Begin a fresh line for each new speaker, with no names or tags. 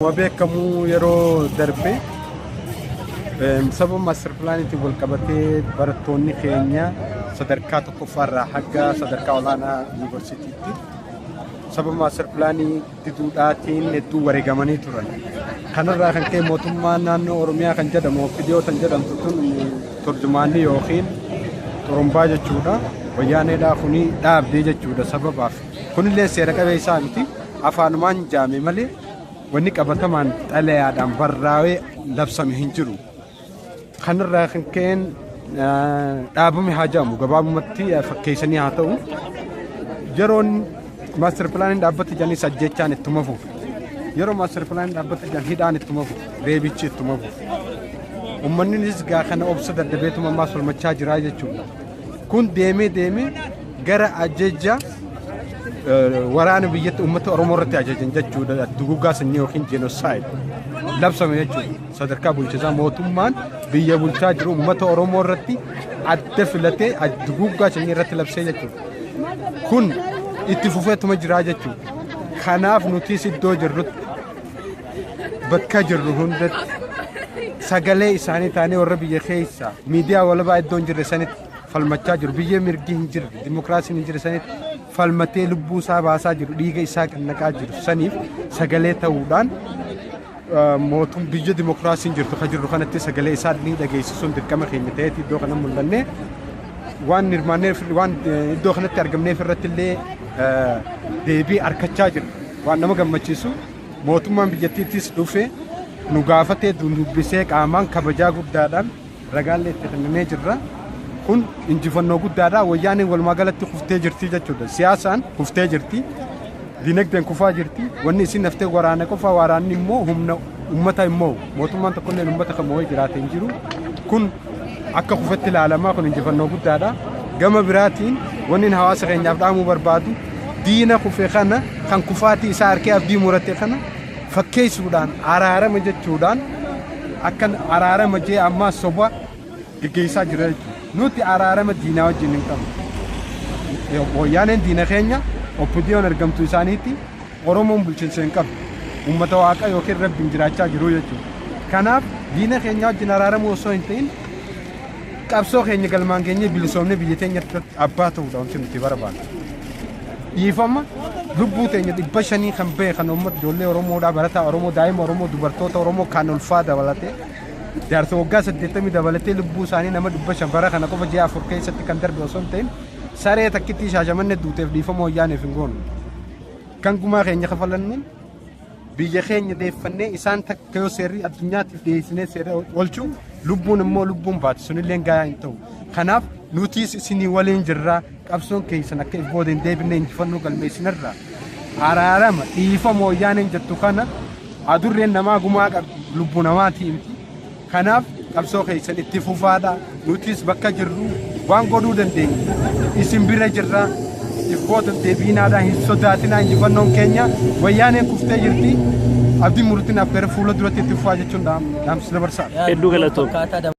Akkuma beekamu yeroo darbe sababa master planiitiin wal qabatee barattoonni keenya sadarkaa tokkoffaarraa hanga sadarkaa olaanaa yuunivarsiitiitti sababa master planii diduudhaatiin hedduu wareegamanii turan. Kanarraa kan ka'e mootummaan naannoo Oromiyaa kan jedhamu OPDO kan jedhamtu tun turjumaanni yookiin xurumbaa jechuudha. Wayyaaneedhaa kuni dhaabdee jechuudha sababaaf. Kunillee seera qabeessaa miti, afaanumaan jaame malee wanni qabatamaan xalayaadhaan barraa'ee labsame hin jiru. Kanarraa kan ka'een dhaabame haa jedhamu, gabaabumatti fakkeessanii haa ta'u, yeroon master planiin dhaabbate jedhanis ajjechaan ittuma fufe. Yeroo master planiin dhaabbate jedhan hidhaan ittuma fufe, reebichi ittuma fufe. Uummannis gaa kana obsa dadhabeetuma ammaas falmachaa jira jechuudha. Kun deemee deemee gara ajaja waraana biyyatti uummata Oromoo irratti ajajan jechuudha. Duguuggaa sanyii yookiin genocide labsame jechuudha. Sadarkaa bulchiinsaa mootummaan biyya bulchaa jiru uummata Oromoo irratti adda filatee duguuggaa sanyii irratti labsee jechuudha. Kun itti fufeetuma jira jechuudha. Kanaaf nutis iddoo jirrutti, bakka jirru hundatti sagalee isaanii taanee warra biyya keessa miidiyaa walabaa iddoo hin jirre sanitti falmachaa jiru. Biyya mirgi hin jirre, dimokiraasiin hin jirre sanitti falmatee lubbuu isaa baasaa jiru, dhiiga isaa qannaqaa jiru saniif sagalee ta'uudhaan mootum biyya dimokiraasiin jirtu kan jirru kanatti sagalee isaa ni dhageessisuun dirqama keenya ta'eeti iddoo kana mul'annee waan hirmaanneef, waan iddoo kanatti argamneef irratti illee deebii argachaa jirra. Waan nama gammachiisu, mootummaan biyyattiittis dhufe nu gaafatee dubbisee qaamaan kabajaa guddaadhaan ragaallee itti kennamee jirra. Kun injifannoo guddaadha. Wayyaaneen walumaa galatti kuftee jirti jechuudha. Siyaasaan kuftee jirti. Dinagdeen kufaa jirti. Wanni isin haftee waraana qofa. Waraanni immoo humna uummata immoo mootummaan tokkollee uummata kan moo'ee jiraate hin jiru. Kun akka kufetti ilaalamaa, kun injifannoo guddaadha. Gama biraatiin wanni hawaasa keenyaaf dhaamuu barbaadu, diina kufe kana, kan kufaatii isaa harkee abdii murate kana fakkeessuudhaan araarama jechuudhaan akka araarama jee ammaa soba geggeessaa jira jechuudha. Nuti araarama diinaa wajjin hin qabnu. Wayyaaneen diina keenya, OPDOn argamtu isaaniitti. Oromoon bulchiinsa hin qabdu. Uummata Waaqa yookiin Rabbiin jiraachaa jiru jechuudha. Kanaaf diina keenya wajjin araaramuu osoo hin ta'in, qabsoo keenya galmaan keenya bilisoomne biyya teenya abbaa ta'uudha wanti nuti barbaannu. Dhiifama lubbuu teenya 500 kan bahe kan uummata ijoollee Oromoodhaa, barataa Oromoo, daa'ima Oromoo, dubartoota Oromoo kan ulfaa dabalatee, jaarsa waggaa 80 dabalatee, lubbuu isaanii nama 500 bara kana qofa ji'a 4 keessatti kan darbe osoo hin ta'in, saree takkittii Shaashamanne duuteef dhiifama Wayyaaneef hin goonu. Kan gumaa keenya kafalannuun biyya keenya deeffannee isaan takka yoo seerri addunyaatiif dhiyeessinee seera oolchuu, lubbuun immoo lubbuun baati, sunillee gahaa hin ta'u. Kanaaf nutis isinii waliin jirraa, qabsoon keessan akka if booda hin deebinne injifannoo galmeessinarra. Araarama dhiifama Wayyaaneen jettu kana, adurreen namaa gumaa qabdi, lubbuu namaatii miti. Kanaaf qabsoo keessan itti fufaadha. Nutis bakka jirru waan godhuu dandeenya. Isin bira jirra. If booda deebiinaadha, hin sodaatinaa, injifannoon keenya, Wayyaaneen kuftee jirti. Abdii murtinaaf gara fuula duratti itti fufaa jechuun dhaamsa dabarsaa.
Hedduu galatoom.
Akkaataa